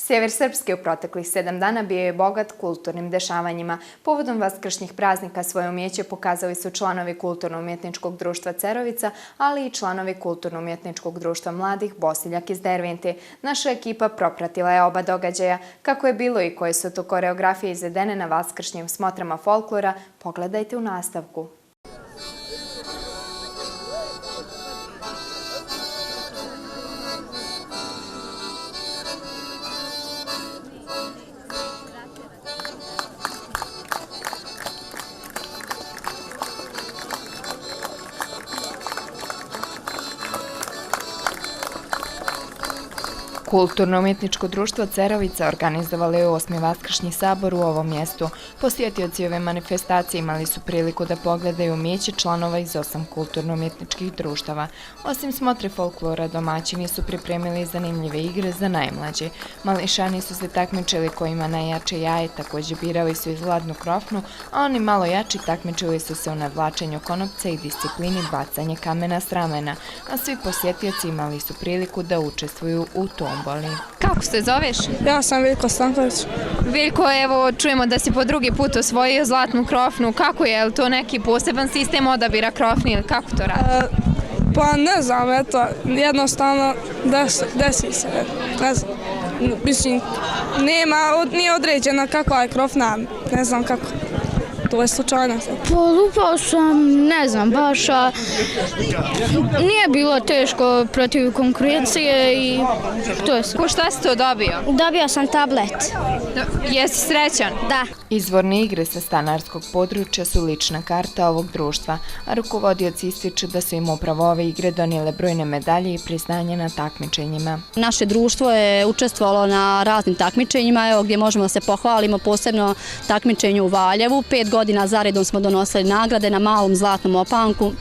Sjever Srpske u proteklih 7 dana bio je bogat kulturnim dešavanjima. Povodom vaskršnjih praznika svoje umijeće pokazali su članovi Kulturno-umjetničkog društva Cerovica, ali i članovi Kulturno-umjetničkog društva mladih Bosiljak iz Dervente. Naša ekipa propratila je oba događaja. Kako je bilo i koje su to koreografije izvedene na vaskršnjim smotrama folklora, pogledajte u nastavku. Kulturno-umjetničko društvo Cerovica organizovalo je 8. vaskršnji sabor u ovom mjestu. Posjetioci ove manifestacije imali su priliku da pogledaju umijeće članova iz 8 kulturno-umjetničkih društava. Osim smotre folklora, domaćini su pripremili zanimljive igre za najmlađe. Mališani su se takmičili ko ima najjače jaje, također birali su i zlatnu krofnu, a oni malo jači takmičili su se u nadvlačenju konopca i disciplini bacanje kamena s ramena, a svi posjetioci imali su priliku da učestvuju u tomboli. Kako se zoveš? Ja sam Veljko Stanković. Veljko, evo čujemo da si po drugi put osvojio zlatnu krofnu. Kako je li to neki poseban sistem odabira krofni ili kako to radi? Pa ne znam, eto, jednostavno desi se, ne znam. Mislim, nije određena kakva je krofna, ne znam kako. To je slučajno. Polupao sam, ne znam, baš, nije bilo teško protiv konkurencije i to je sve. Šta si to dobio? Dobio sam tablet. Jesi srećan? Da. Izvorne igre sa stanarskog područja su lična karta ovog društva, a rukovodioci ističu da su im upravo ove igre donijele brojne medalje i priznanje na takmičenjima. Naše društvo je učestvovalo na raznim takmičenjima, evo gdje možemo da se pohvalimo, posebno takmičenju u Valjevu. 5 godina zaredom smo donosili nagrade na malom zlatnom opanku.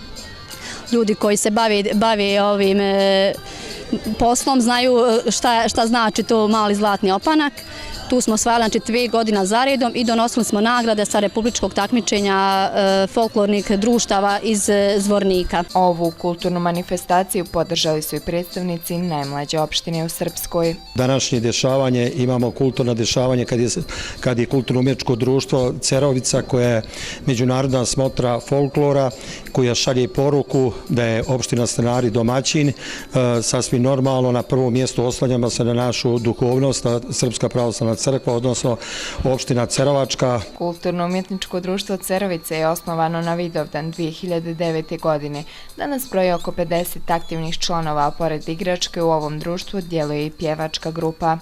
Ljudi koji se bave ovim poslom znaju šta znači to mali zlatni opanak. Tu smo osvajali 2 godina zaredom i donosili smo nagrade sa republičkog takmičenja folklornih društava iz Zvornika. Ovu kulturnu manifestaciju podržali su i predstavnici najmlađe opštine u Srpskoj. Današnje dešavanje, imamo kulturno dešavanje kad je Kulturno-umjetničko društvo Cerovica, koja je međunarodna smotra folklora, koja šalje poruku da je opština Stanari domaćin. Sasvim normalno, na prvom mjestu oslanjamo se na našu duhovnost, Srpska pravoslavna crkva, odnosno opština Cerovačka. Kulturno-umjetničko društvo Cerovice je osnovano na Vidovdan 2009. godine. Danas broji oko 50 aktivnih članova, a pored igračke u ovom društvu djeluje i pjevačka grupa.